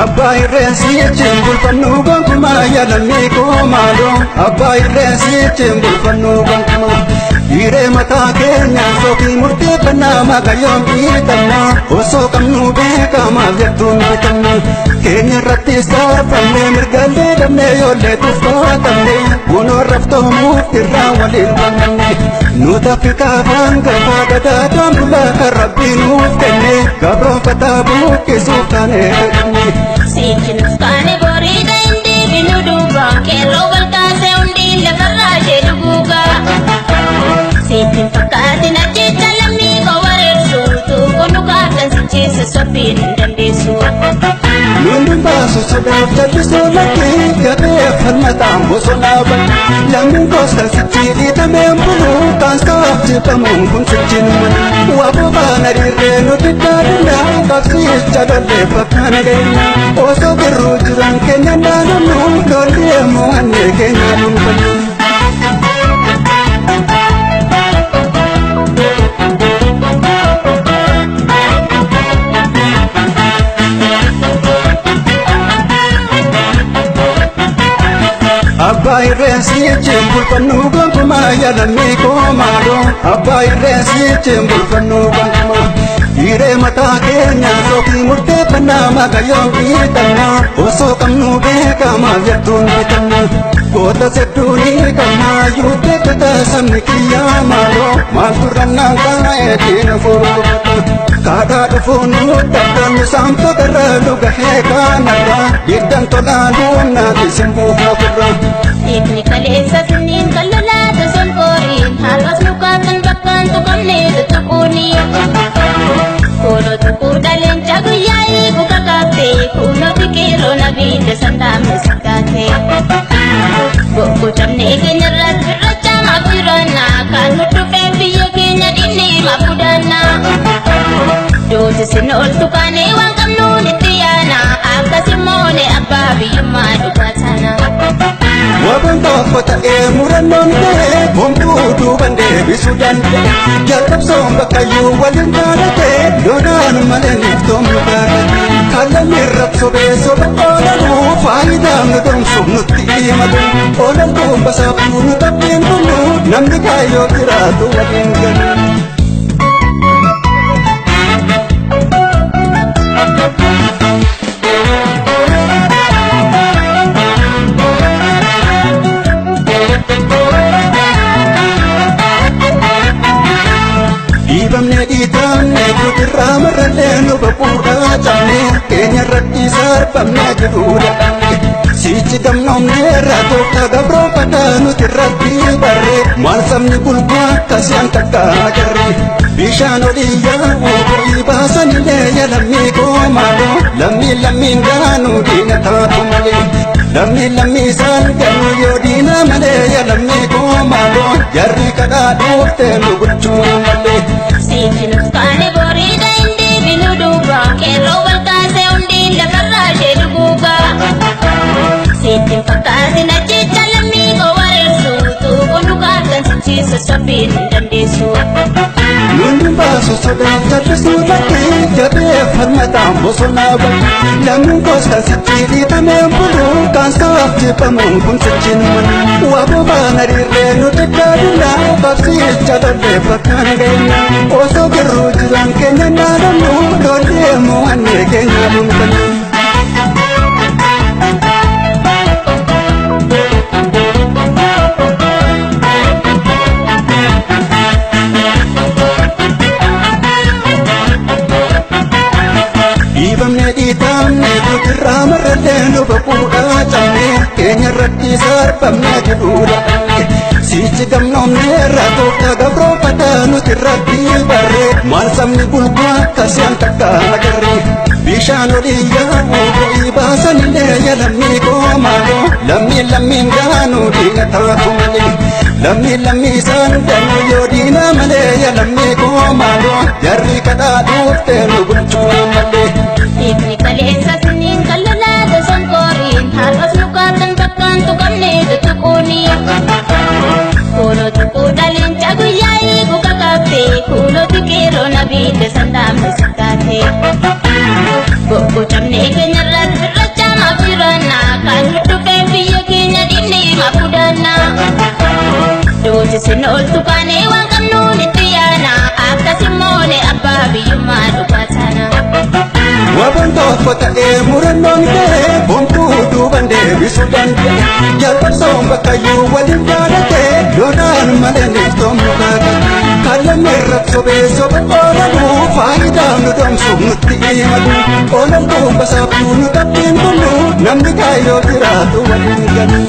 Abbaa irreensi jechuun bulfannuu gonkumaa yaalammii koo maaloo. Abbaa irreensi jechuun bulfannuu gonkumaa. Dhiiree mataa keenyaan sookii murteeffannaa maqayyoon biitamna. Osoo qabnuu beekamaaf jettuun bitamna. Keenya irratti saarfamne mirgallee dhabne yoollee tuffatamne. Bunoo raftoomuuf irraa waliin banamne. Nuti Afrikaa hangafaa gadaadhaan bulaa kan Rabbii nuuf kenne. Gabroonfataa buqqisuuf taanee dhaqne. Siichi nuuf kaane boriidha hin deebinu duuba. Qeerroo balkaasee hundi lafarraa ishee dhuguuga. Siichi fakkaatin ajjecha lammii koo wareersu. Tuuquu nu kaatan sichiisa sophiin hin dandeessu. Lolli baasu sodaaf jallisoo lakkee jabee falmataan bosonaa bahe. Lammiin koostan sichi dhiitameen bulu kaansaaf jibbamuun kun sichiin malu. Waaboo faana dhiirree nuti daadunna qabsiicha lollee bakka nageenya. Osoo birruu jiran keenya naannu lollee mo'annee keenya dhuunfannu. Abbaa irreensi jechuun bulfannuu gonkumaa yaalammii koo maaloo. Abbaa irreensi jechuun bulfannuu gonkumaa. Dhiiree mataa keenyaan sookii murteeffannaa maqayyoon biitamna. Osoo qabnuu beekamaaf jettuun bitamna. Goota sedduu ni qabna yuuttee kutaa sabni kiyyaa maaloo. Maaltu rannaan taa'ee diina fuuldurata. Kaadhaa dhufuun nu dabdan saamtota irraa luga heekaanarra. Diddan tolaa luunaa isin buufna ofirra. Dhiigni kaleessa sinniin kan lolaata sonkooriin. Har'as nu kaatan bakkaan tuqamne tuttuquuni. Kooloo tuquu dhaleenca guyyaa eegu kakaatte. Kuunoo biqiloo nabiidda sandaame sakkaate. Bokkuu cabnee keenyarratti birracha maaf jiraanna. Kan nu dhufeen biyya keenya dhinnee maaf gudaanna. Duuti sin ooltu kaanee waan qabnuun itti yaana. Akkasimmoone abbaa biyyummaa dhugaa taana. Wabuun tokko ta'ee murannoon ta'ee bombuu duuban deebisuu danda'e. Jalqabsoon bakkayyuu waliin jaalatee lolaan malee niftoomnu gaarate. Kallamni irratti sobee soba oolanuu faayidaa nu doomsuuf nutti himatu. Oolan tuumbasaafuu nu dhabdeen bullu namni kaayyoo jiraatu waliin galu. Dhiibamnee dhiitamnee guutirraa marrallee nu baquudhaa cabnee keenya irratti sarbamnee jiruu dadhabne. Sichi gamnoomneerra tooftaa gabroonfataa nuti irratti barree maal sabni bulbaa akkasii takka agarre. Bishaan olii yaa'u ho'i baasanillee yaa lammii koo maaloo. Lammiin lammiin gaanuu diina taatu malee. Lammiin lammii isaan ganuu yoo diina malee yaa lammii koo maaloo. Jarri kadhaa dhuftee nu bulchuu malee. Siichi nuuf kaane boriidha hin deebinu duuba. Qeerroo balkaasee hundi lafarraa ishee dhuguuga. Siichi fakkaatin ajjecha lammii koo wareersu. Tuuquu nu kaatan sichiisa sophiin hin dandeessu. Lolli baasu sodaaf jallisuu lakkee jabee falmataan bosonaa bahe. Lammiin koostan sichi dhiitameen bulu kaansaaf jibbamuun kun sichiin malu. Waaboo faana dhiirree nuti daadunna qabsiicha lollee bakka nageenya. Osoo birruu jiran keenya naannu lollee mo'annee keenya dhuunfannu. Dhiibamnee dhiitamnee guutirraa marrallee nu baquudhaa cabnee keenya irratti sarbamnee jiruu dadhabne. Sichi gamnoomneerra tooftaa gabroonfataa nuti irratti barree maal sabni bulbaa akkasii takka agarre. Bishaan olii yaa'u ho'i baasanillee yaa lammii koo maaloo. Lammiin lammiin gaanuu diina taatu malee. Lammiin lammii isaan ganuu yoo diina malee yaa lammii koo maaloo. Jarri kadhaa dhuftee nu bulchuu malee. Dhiigni kaleessa sinniin kan lolaata sonkooriin. Har'as nu kaatan bakkaan tuqamne tuttuquuni. Kooloo tuquu dhaleenca guyyaa eegu kakaatte. Kuunoo biqiloo nabiidda sandaame sakkaate. Bokkuu cabnee keenyarratti Ooltu kaanee waan qabnuun itti yaana akkasimmoone abbaa biyyummaa dhugaa taana. Waban tokko ta'ee murannoon kee homtuu duuban deebisuu danda'e. Jalqabsoon bakkayyuu waliin jaalatee lolaan malee niftoomnu kaakate. Kallamni irratti sobee soba oolamu faayidaa nu domsuuf nutti himatu. Oolaltuun basaaftuu nu tabbiin kullu namni kaayyoo jiraatu waliin galu.